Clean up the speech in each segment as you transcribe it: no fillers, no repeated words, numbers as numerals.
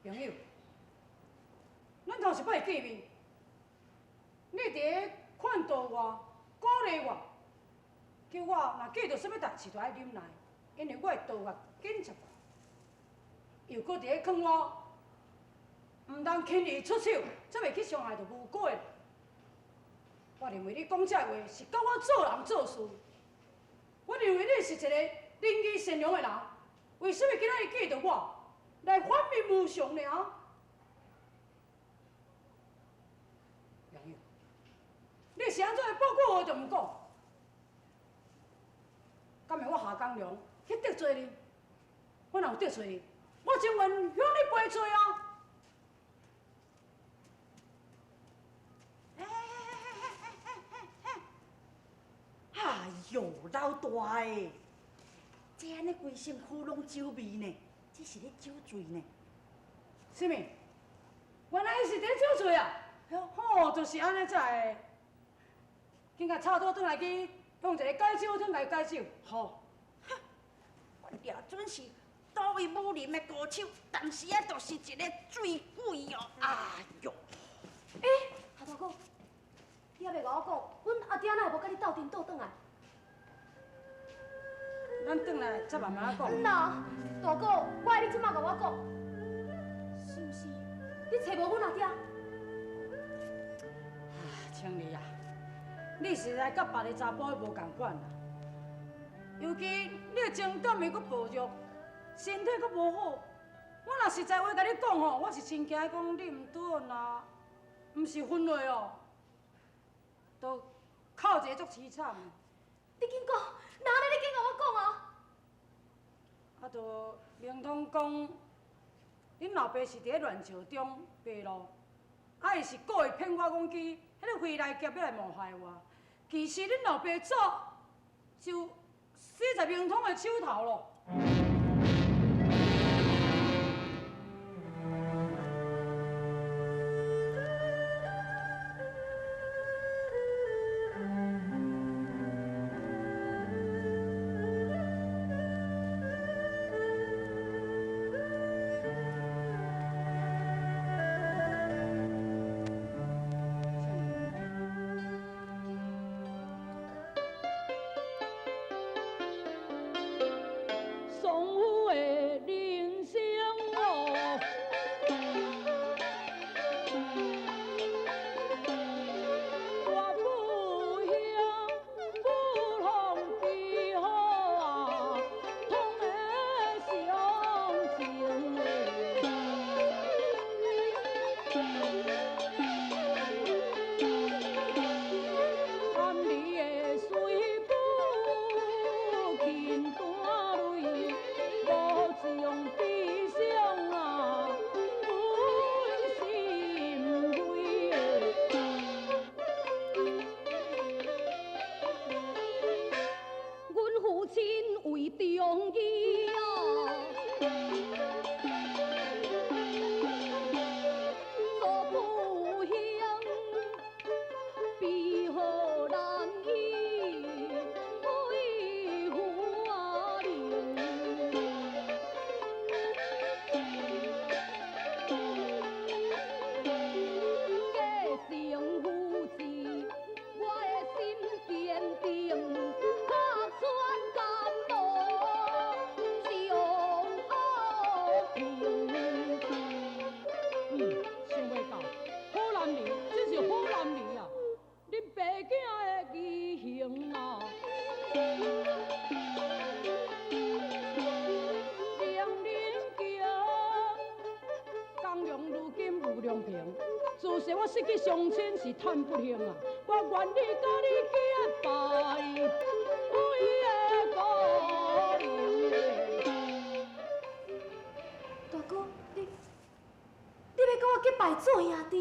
朋友，咱頭一擺見面，你佇咧勸導我、鼓勵我，叫我若見著啥物代誌都愛忍耐，因為我會導我緊接我。又閣佇咧勸我，毋通輕易出手，才袂去傷害著無辜的人。我認為你講這話是教我做人做事。我認為你是一個仁義善良的人，為什麼今仔日見著我來反面無常呢？朋友，你是按怎會報告我就毋講？敢會我夏江良去得罪你？我若有得罪你，我情願向你賠罪啊！哎喲，老大的，這按呢規身軀攏酒味呢，這是咧酒醉呢。啥物？原來伊是佇咧酒醉啊！吼，就是按呢才會。緊共差多轉來去用一個解酒湯來解酒。好，哈，我掠準是佗位武林的高手，當時啊，就是一个醉鬼哦。哎喲！欸，夏大哥，你猶未共我講，阮阿爹哪會無佮你鬥陣倒轉來？咱轉來再慢慢仔講。毋啦，大哥，我愛你這馬共我講，是毋是你揣無阮阿爹？青麗啊，你實在佮別个查埔無仝款啦，尤其你的情感會閣薄弱，身體閣無好。我若實在話共你講吼，我是真驚講你毋對若毋是昏落哦，都哭一個足淒慘的。你緊講，哪呢？你緊共我講啊！啊，就明通講，恁老爸是佇咧亂石中迷路，啊，伊是故意騙我講去彼个飛來俠欲來謀害我。其實恁老爸早就死在明通的手頭咯。我失去双亲是叹不幸啊！我愿意佮你结拜为个大哥，你欲佮我结拜做兄弟？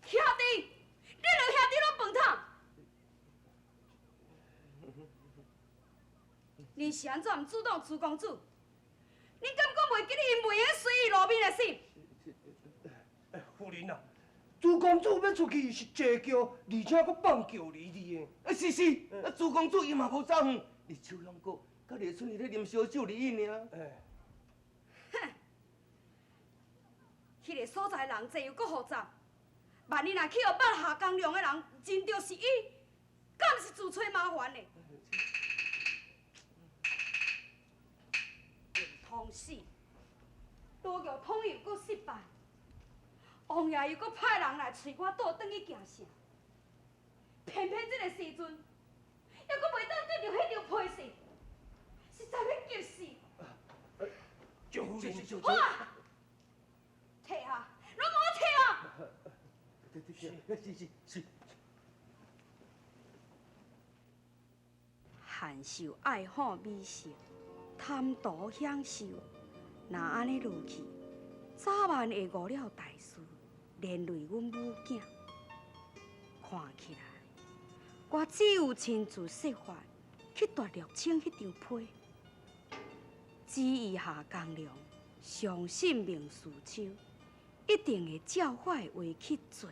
兄弟，你两兄弟拢饭桶。你是按怎毋主动朱公子？你敢阁袂记得𪜶袂用随意露面的事？夫人啊，朱公子欲出去是坐轿，而且阁放轿离你的。啊是是，啊朱公子伊嘛无走远，伫秋香阁佮丽春伫咧啉烧酒而已尔。哼，彼个所在人济又阁复杂，万一若去予捌夏公良的人认著是伊，敢毋是自揣麻烦的？通死，罗玉通又阁失败，王爷又阁派人来催我倒转去京城，偏偏这个时阵，犹阁袂当得著彼张批信，实在欲急死。赵夫人，好啊，退下，拢予我退下。是是是。韩秀爱好美食。贪图享受，若按呢落去，早晚会误了大事，连累阮母囝。看起来，我只有亲自设法去夺略清彼张批。旨意夏公良相信明事秋，一定会照我的话去做。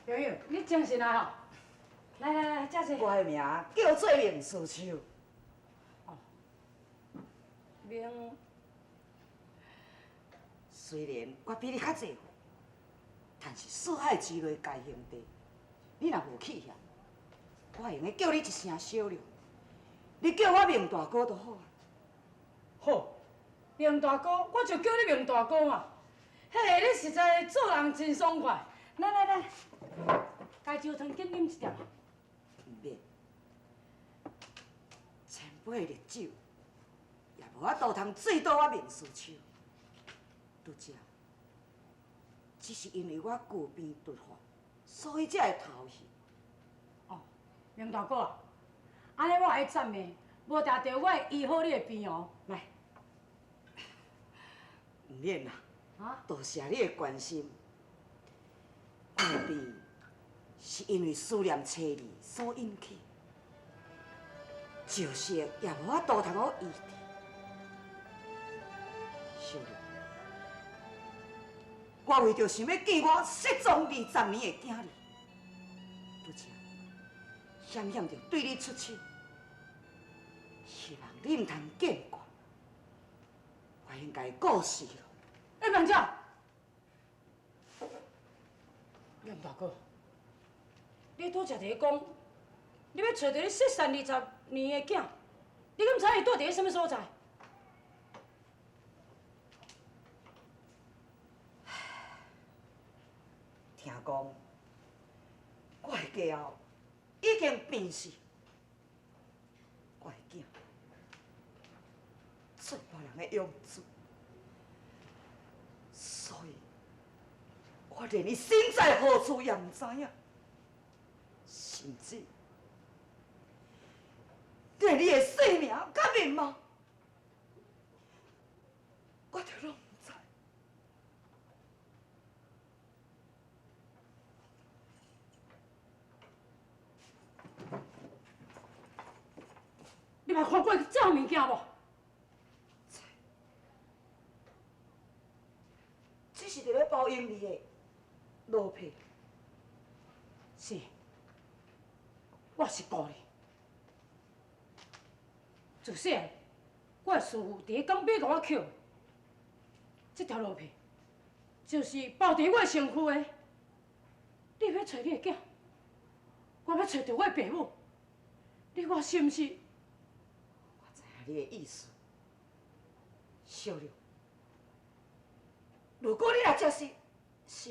朋友，你精神来吼！来来来，这坐。我的名叫做明素秋。哦，明。虽然我比你较济岁，但是四海之内皆兄弟，你若无去遐，我会用得叫你一声小六，你叫我明大哥就好啊。好，明大哥，我就叫你明大哥嘛。嘿，你实在做人真爽快。来来来。该酒汤紧啉一点。毋免，千杯烈酒也无法度通醉倒我明事秋。拄则，只是因为我旧病突发，所以才会头晕。哦，明大哥啊，按呢我爱赞的，无定著我会医好你的病哦。来，毋免啦，啊，多谢你的关心。我的病是因为思念妻儿所引起，药石也无法度通好医治。小丽，我为著想欲见我失踪20年的囝儿，拄则险险著对你出手，希望你毋通见怪，我应该过世了。哎，慢者，杨大哥。你拄才伫咧讲，你欲揣著你失散20年的囝，你敢知伊住伫咧啥物所在？听讲，我的家后已经病逝，我的囝做别人的养子，所以我连伊身在何处也毋知影。甚至连你的姓名佮面貌，我都拢毋知。你捌看过这种物件无？这是伫咧包婴儿的落皮。是。我是故意。自细汉，我的师父伫咧江边共我捡，这条落皮就是包伫我的身躯的。你欲揣你的囝，我欲揣著我的爸母，你我是毋是？我知影你的意思，小六。如果你若真是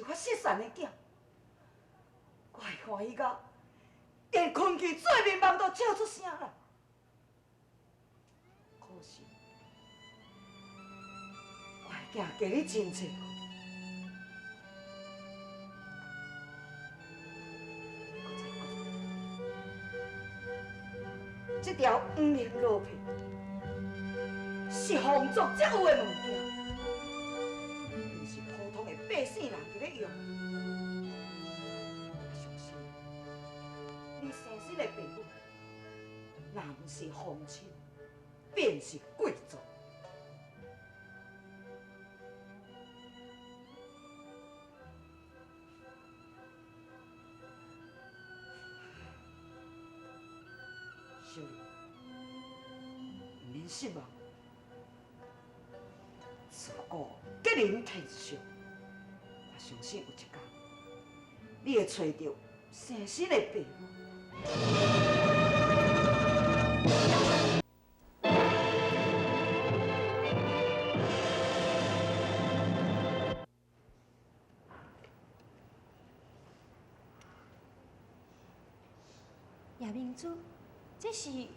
我失散的囝，我会欢喜到。连困去做眠梦都笑出声来。可惜，我的囝嫁你真济。阁再讲，这条黄连罗帕是皇族才有的物件，毋是普通的百姓人伫咧用。我相信你生身的爸母，若毋是皇亲，便是贵族。小玲，毋免失望。自古吉人天相，我相信有一天，你会揣著生身的爸母。叶明珠，这是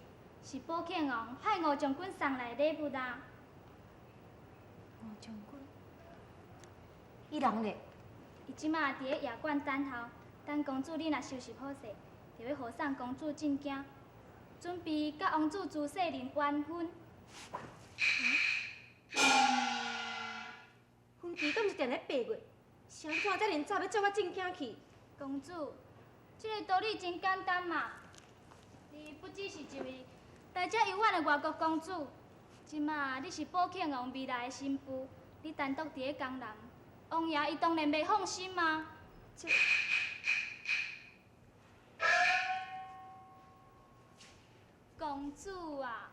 宝庆王派吴将军送来的礼物啊。吴将军，伊人咧？伊这马伫咧驿馆等候，等公主你若收拾好势，就欲护送公主进京，准备佮王子朱世林完婚。婚期敢毋是定咧8月？是按怎遮尔早欲接我进京去？公主，这个道理真简单嘛。你不只是一位来遮游玩的外国公主，这马你是宝庆王未来的新妇，你单独伫咧江南，王爷伊当然袂放心嘛。这公主啊！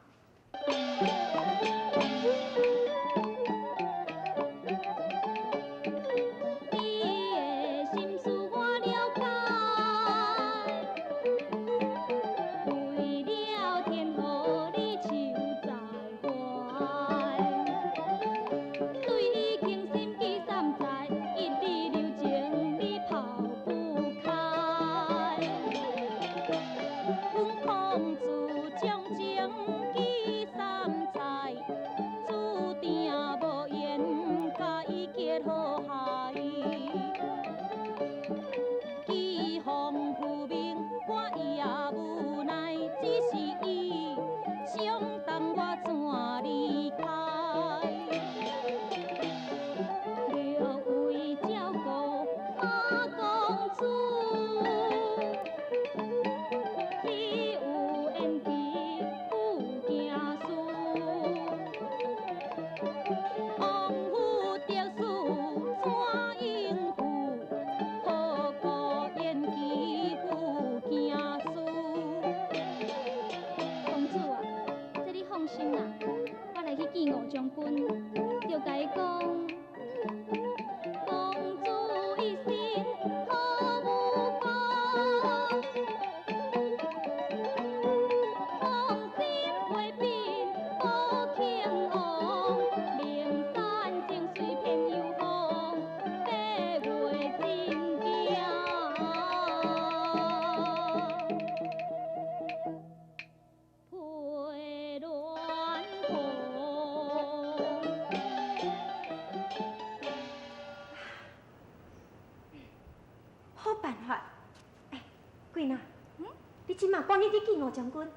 赶紧去见吴将军。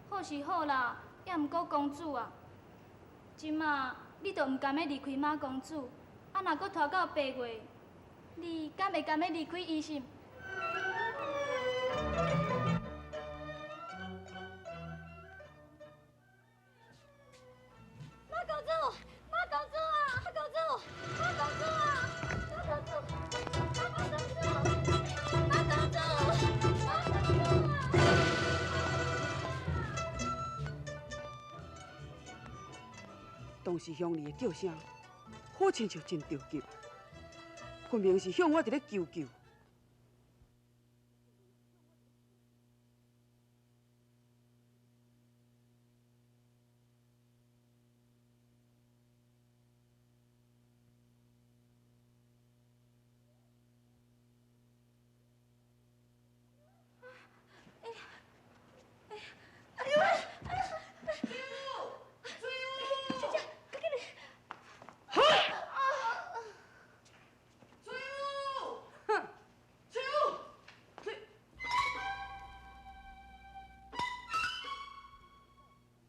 好是好啦，也毋过公主啊，这马你都毋甘欲离开马公主，啊若阁拖到8月，你敢会甘欲离开伊是？马公主，马公主啊，马公主，马公主啊，马公主，马公主，马公主，马公主啊！当时乡里的叫声，好亲像真著急，分明是向我伫咧求救。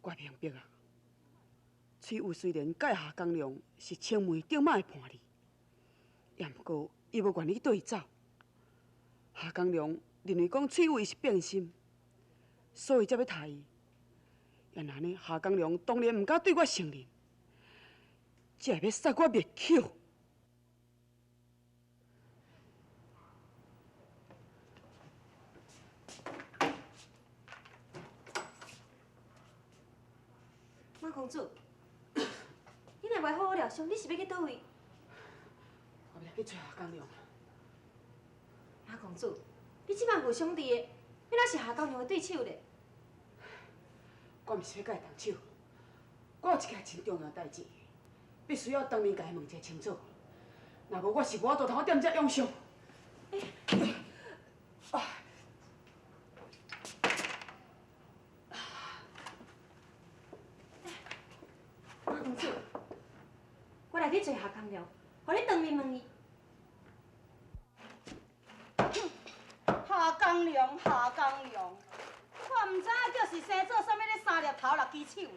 我明白啊。翠玉虽然佮夏江良是青梅竹马的伴侣，也毋过伊无愿意缀伊走。夏江良认为讲翠玉伊是变心，所以才欲杀伊。也若呢，夏江良当然毋敢对我承认，才会欲杀我灭口。马公主，你若袂好好疗伤，你是欲去佗位？我欲来去揣夏江良。马公主，你这摆负伤伫的，你哪是夏江良的对手咧？我毋是欲佮伊动手，我有一件真重要代志，必须要当面共伊问一下清楚。若无，我是无法度通踮遮养伤。马公主，我来去揣夏江良，予你当面问伊。夏江良，夏江良，我毋知影叫是生做啥物咧三粒头六支手的，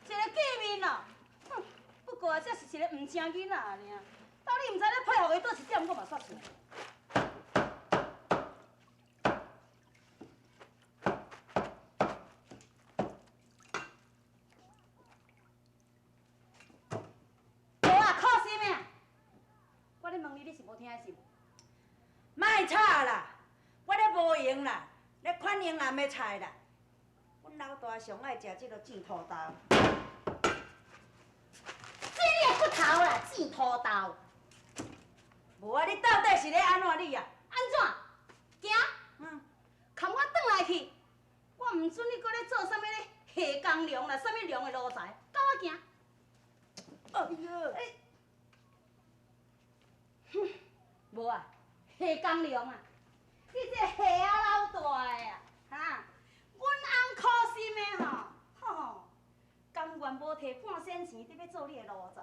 一个见面啊，哼，不过这是一个毋正囡仔尔。到底毋知咧配合伊佗一点，我嘛煞出来。无啊，可心的，我咧问你，你是无听是？莫吵啦，我咧无闲啦，咧款迎南的菜啦。阮老大上爱食这个煎土豆。煎你的骨头啦，煎土豆。无啊，你到底是咧按怎你啊？按怎？行，含我转来去。我毋准你阁咧做啥物咧下江良啦，啥物良的奴才，跟我行。哎哟，欸，哼，无啊，下江良啊，你这个下啊老大的啊，哈，阮翁可心的吼，吼，甘愿无提半仙钱，得欲做你的奴才。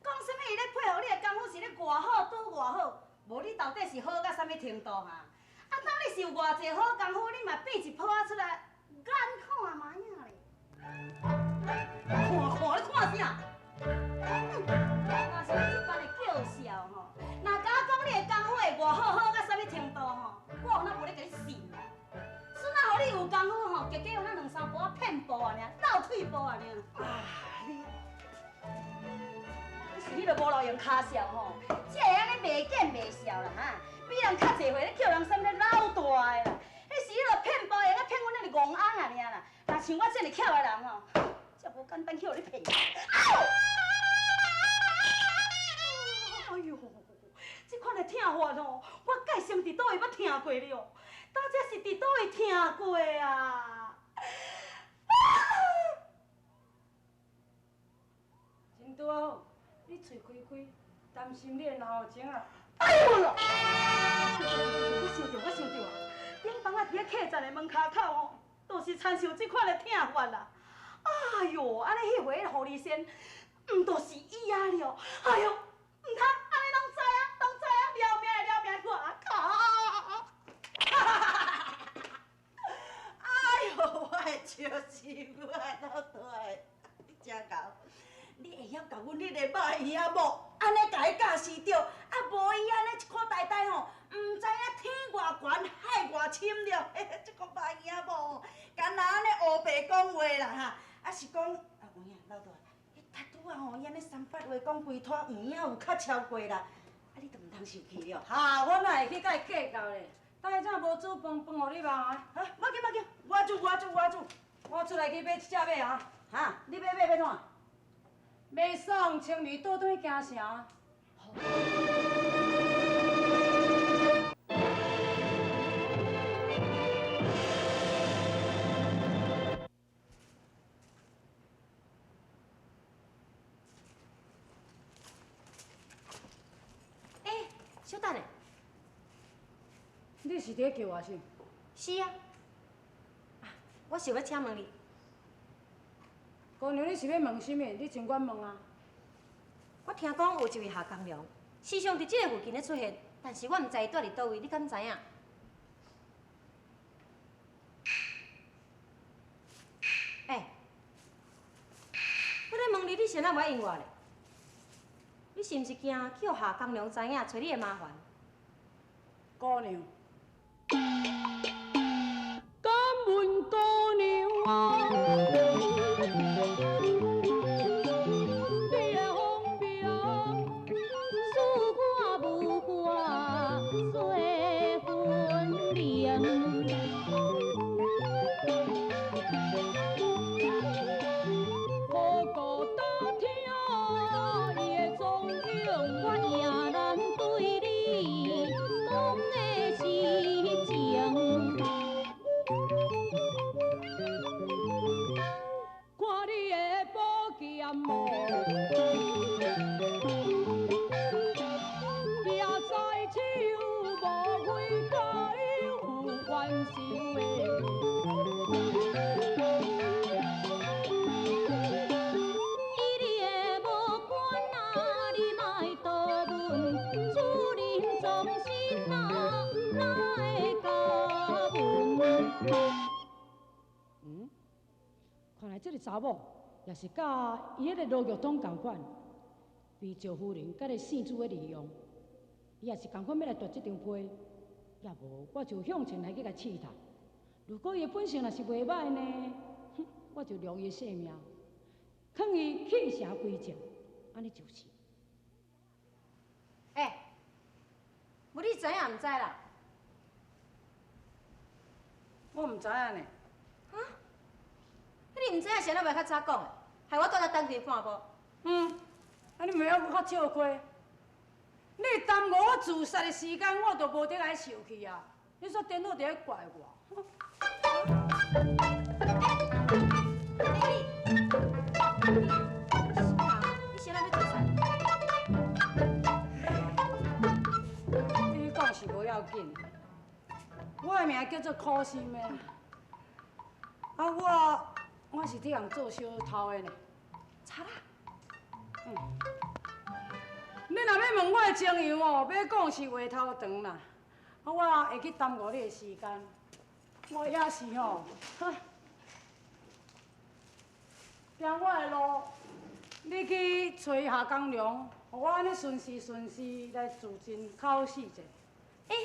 讲啥物伊咧配合你的功夫是咧偌好，拄偌好，无你到底是好到啥物程度哈？啊，当你是有偌济好功夫，你嘛变一铺仔出来，眼看觅仔咧。看看你看啥？若是你这般的叫嚣吼，若敢讲你的功夫会偌好，好到啥物程度吼，我有哪无咧共你信啦？孙仔予你有功夫吼，结果有那两三步仔骗步尔，倒退步尔。啊，你，你是彼个无路用跤笑吼，才会按呢袂见袂笑啦哈！比人较济岁，你叫人啥物老大的啦？彼是彼个骗步，会用骗阮那个戆翁尔啦。若像我这么巧的人吼，才无简单去予你骗。哎呦，这款的疼法吼，我盖生伫佗位捌听过了，到这是伫佗位听过啊？真拄好，你喙开开，担心你的脑后情啊！哎呦哟！我想著，我想著啊，顶摆我伫咧客栈的门跤口吼，就是亲像这款的疼法啦。哎呦，按呢彼回狐狸仙，毋就是伊啊了？哎呦！毋通，按呢拢知影，拢知影，了命的了命，我靠！哎呦，我的笑死我的老大的，你真𠢕，你会晓共阮彼个肉圆仔某按呢共伊教示著，啊无伊按呢一箍呆呆吼，毋知影天偌悬海偌深了，嘿嘿，这个肉圆仔某吼，敢若按呢乌白讲话啦哈，啊是讲啊有影老大。他拄仔吼，伊按呢三八话讲规拖，有影有较超过啦，啊，你就毋通受气了。哈，我哪会去佮伊计较咧？等下怎无煮饭，饭予你肉啊？哈，无要紧，无要紧，我煮，我煮，我煮。我出来去买一只马啊！哈，你欲买欲创？欲送青梅倒转去京城。欸，小等下。你是伫咧叫我是？是啊。啊，我想欲请问你。姑娘，你是欲问啥物？你尽管问啊。我听讲有一位夏江良，时常伫这个附近咧出现，但是我毋知伊蹛伫佗位，你敢知影？欸，你是按怎无爱应我咧？你是毋是惊去予夏公娘知影，揣你的麻烦？姑娘，敢问姑娘啊，你的方名，使我无法细分明。何故打听伊的踪影？我也难对你讲的是情。看你的宝剑哦，举在手，无非该有冤仇的。伊的无关啊，你莫多问，主人葬身啊，哪会甲阮？嗯，看来这个查某也是佮伊彼个罗玉通仝款，被赵夫人佮个姓朱的利用，伊也是仝款欲来夺这张批，也无我就向前来去共试探。如果伊的本性若是袂䆀呢，哼，我就留伊的性命，劝伊弃邪归正，按呢就是。欸，无你知影毋知啦？我毋知影呢。啊？你毋知影是按怎袂较早讲的？害我蹛遮等佢半晡。嗯，啊你袂晓阁较笑亏？你耽误我自杀的时间，我就无得爱受气啊！你煞颠倒伫咧怪我。你是按怎欲自杀？你讲是无要紧，我的名叫做苦心的，啊我是替人做小偷的呢。贼仔？嗯。你若欲问我的情由哦，欲讲是话头长啦。啊，我会去耽误你的时间，我也是吼，行我的路，你去揣夏公良，予我按呢顺势顺势来自尽口死者。欸，